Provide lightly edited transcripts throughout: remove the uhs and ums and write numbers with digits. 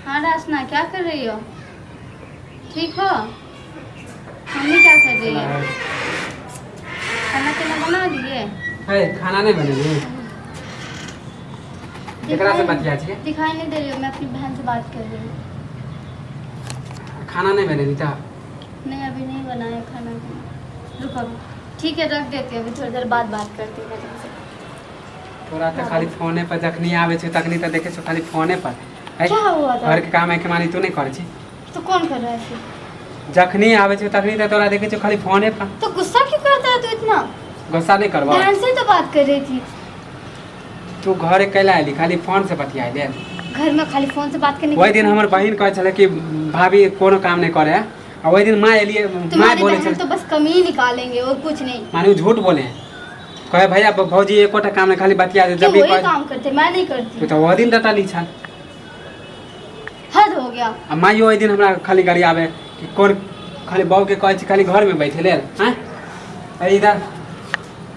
हाँ रासना, क्या कर रही हो? ठीक हो? मम्मी क्या कर रही है? खाना पीना बना लिए? है, खाना नहीं बनेली? केकरा से बतिया छियै? दिखाई नहीं दे रही हो, मैं अपनी बहन से बात कर रही हूँ। खाना नहीं बनेली तऽ? नहीं, अभी नहीं बनाया खाना पीना। रुको अभी। ठीक है, रख देती हूँ, अभी थोड़ी देर बाद बात करती हूँ मैं तुमसे। तोरा तऽ खाली फोने पर जखनी आबै छै तखनी तऽ देखै छौ खाली फोने पर। है, क्या हुआ था? घरके काम है के मानी तू नहीं करै छी? तो कौन कर रहा है फिर? जखनी आबै छै तखनी तऽ तोरा देखै छौ खाली फोने पर। तो गुस्सा क्यों करता है तू इतना? गुस्सा नहीं करबो। बहन से तो बात कर रही थी। तू घरे कैला आयली? खाली फोन से बतियाइ ले? घर में खाली फोन से बात करने ओहि दिन हमर बहिन कहै छलै कि भाभी कोनो काम नहीं करे, आ ओहि दिन माँ एलियै, माँ तुम्हारी बोले बहन छलै तो बस कमी ही निकालेंगे और कुछ नहीं। माने उ झूठ बोले हैं, कहे भैया भौजी एकोटा काम नहीं, खाली बतिया जब क्यों भी वही कहे काम करते, मैं नहीं करती। तू तऽ ओहि दिन रटली छल। हद हो गया। आ माइयो ओहि दिन हमरा खाली गरियाबे कि कोन खाली बहू के कहै छी खाली घरमे बैठे लेल। आँय, अरे इधर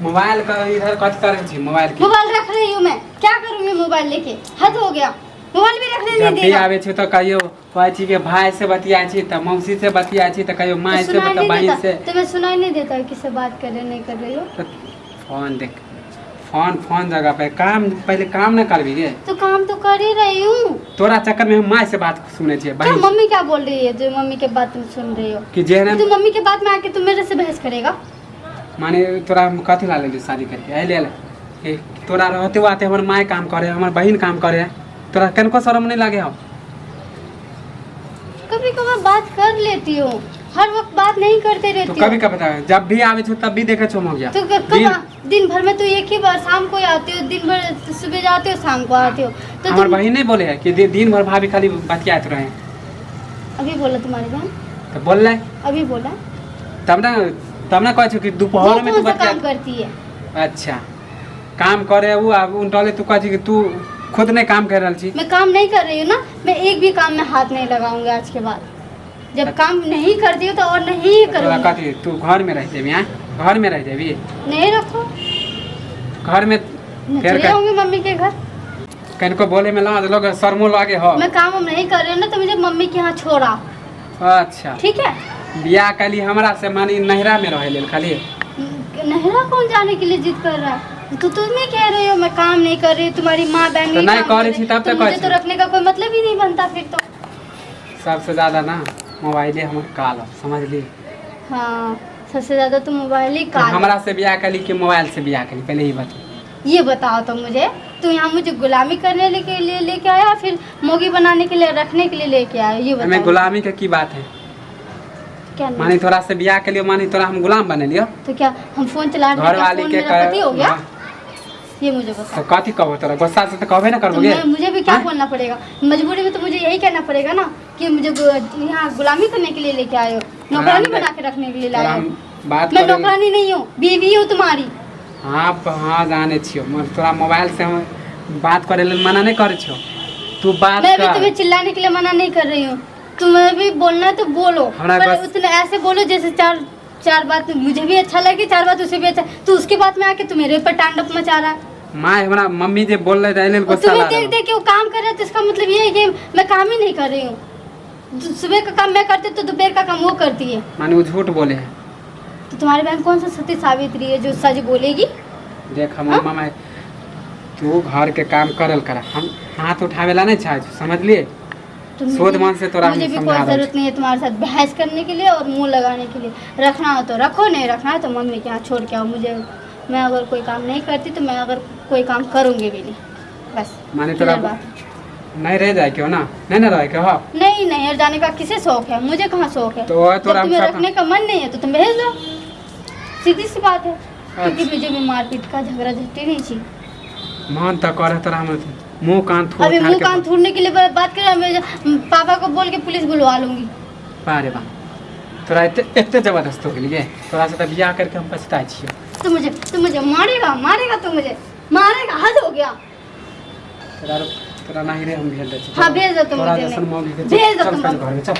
मोबाइल के इधर कथी करै छी मोबाइल के? मोबाइल रख रही हूँ मैं, क्या करूँगी मोबाइल लेके? हद हो गया, मोबाइल भी रखने जब नहीं भी देगा। आबै छी तऽ कहियो कहै छी कि भाय से बतियाइ छी, तऽ मौसी से बतियाइ छी, तऽ कहियो तो माय से, सुनाई तऽ नहीं बहिन देता से। तुम्हें? सुनाई नहीं देता है किससे बात कर रहे हो, नहीं कर रही हो? तऽ फोन देख, फोन फोन जगह पे काम, पहिले काम नहि करबी गे? तो काम तो कर ही रही हूँ। तोरा चक्कर में हम माय से बात सुनै छियै। क्या? बहिन। मम्मी क्या बोल रही है जो मम्मी के बात तुम सुन रही हो? कि जेहन तू मम्मी के बात में आके तू मेरे से बहस करेगा? माने तोरा हम कथी ला लेली शादी करके एहि लेल कि तोरा रहते हुए आते हमर माय काम करे, हमर बहिन काम करे, तोरा कनको शरम नहीं लागे हो? कभी कभार बात कर लेती हूँ, हर वक्त बात नहीं करते तो रहती कभी हूँ। कभी बता, जब भी आवे छो तब भी देखे छो हो गया। तो कब दिन भर में तो एक ही बार शाम को ही आती हो, दिन भर सुबह जाते हो, शाम को आते हो तो हमर तुम बहिन नहीं बोले है कि दिन भर भाभी खाली बतियात रहे? अभी बोला तुम्हारी बहन? तो बोल अभी बोला? तब ना, तब ना कहै छो कि वो दोपहर में तू कौन सा बतिया काम करती है? अच्छा, काम करे उ, आ उनटले तू कहै छी कि तू खुद नहीं काम कर रहल छी। मैं काम नहीं कर रही हूँ ना, मैं एक भी काम में हाथ नहीं लगाऊंगी आज के बाद। जब काम नहीं करती हूँ तो और नहीं तोरा करूँगी। कथी, तू घर में रह जेबी? हाँ, घर में रह जेबी? नहीं रखो। घर में मैं फिर चली जाऊंगी मम्मी के घर। कनको बोले में लाज लोग, शर्मो लागे हो। मैं काम वाम नहीं कर रही हूँ ना, तो मुझे मम्मी के यहाँ छोड़ा। अच्छा। ठीक है। बियाह कली हमरा से मानी नहिरा में रहे लेल खाली? नहरा कौन जाने के लिए जिद कर रहा है? तो तुम ही कह रहे हो मैं काम नहीं कर रही हूँ, तुम्हारी माँ बहन तो ही नहीं काम कर रही रही। थी, तब तो तो मुझे कहै तो छी। रखने का कोई मतलब ही नहीं बनता फिर तो। सबसे ज्यादा ना मोबाइले हमर काल हो, समझली? हाँ, सबसे ज्यादा तो मोबाइल ही तो काल है। हमरा से बियाह कली कि मोबाइल से बियाह कली, पहले ही बता। ये बताओ तो मुझे, तू यहाँ मुझे गुलामी करने के लिए लेके आया, फिर मोगी बनाने के लिए रखने के लिए लेके आया, ये हमें बताओ। गुलामी के की बात है? क्या नहीं? मानी तोरा से बियाह के लिए मानी तोरा हम गुलाम बने लियो? तो क्या हम फोन चला रहे घर हैं, क्या वाली फोन के मेरा पति हो गया? हाँ, ये मुझे बताओ। तो कथी कहबो? तोरा गुस्सा से तो कहबे ना तो करबोगे। मैं मुझे भी क्या हाँ? बोलना पड़ेगा? मजबूरी में तो मुझे यही कहना पड़ेगा ना कि मुझे यहाँ गुलामी करने के लिए लेके आए हो, नौकरानी हम बना के रखने के लिए तोरा लाए हो। हम बात मैं करे नौकरानी नहीं हूँ, बीवी हूँ तुम्हारी। हाँ हाँ, जाने छियो, मगर तोरा मोबाइल से हम बात करे लेल मना नहीं करे छियो, तू बात मैं भी कर। तुम्हें चिल्लाने के लिए मना नहीं कर रही हूँ, तुम्हें भी बोलना है तो बोलो, हमरा पर बस- उतना ऐसे बोलो जैसे चार चार बात मुझे भी अच्छा लगे, चार बात उसे भी अच्छा। तू उसके बात में आके तू मेरे ऊपर तांडव मचा रहा है। माय हमरा मम्मी जे बोल रहे लेल और गुस्सा तुम्हें ला देख रहल। देख के वो काम कर रहा है, तो इसका मतलब ये है कि मैं काम ही नहीं कर रही हूँ। सुबह का काम मैं करती हूँ तो दोपहर का काम वो करती है। माने वो झूठ बोले है। तो तुम्हारी बहन कौन सा सती सावित्री है जो सच बोलेगी? देख हम हाँ? मामा, तू घर के काम करल कर, हम हाथ उठावे ला नहीं चाहे, समझलिए? तो शोध मुझे मन से तोरा हम मुझे भी समझा कोई रहल जरूरत नहीं है तुम्हारे साथ बहस करने के लिए और मुंह लगाने के लिए। रखना हो तो रखो, नहीं रखना है तो मम्मी के यहाँ छोड़ के आओ मुझे। मैं अगर कोई काम नहीं करती तो मैं अगर कोई काम करूँगी भी नहीं, बस। माने तोरा क्लियर बात। नहीं रह जाए क्यों ना, नहीं ना रहे के हो? नहीं, नहीं जाने का किसे शौक है? मुझे कहाँ शौक है? तो ओए जब तोरा हम तुम्हें सब रखने का मन नहीं है तो तुम भेज दो, सीधी सी बात है, क्योंकि अच्छा। मुझे भी मारपीट का झगड़ा झट्टी नहीं चाहिए। मन तो करे तोरा हम मुंह कान थोड़ अभी थाड़ मुंह के कान थूरने के लिए बात कर रहा है, मैं पापा को बोल के पुलिस बुलवा लूंगी। अरे बा, तोरा एते एते जबरदस्त हो गेलिए? तोरा से तऽ बियाह करके हम पछताइ छियै। तू मुझे मारेगा, मारेगा, तू मुझे मारेगा, हद हो गया। तोरा तोरा नहीं रे, हम भेज दै छी। हाँ, भेज दो तुम तोरा मुझे जैसन नहीं। मौगी के भेज दो चल तुम। चल घर में चल।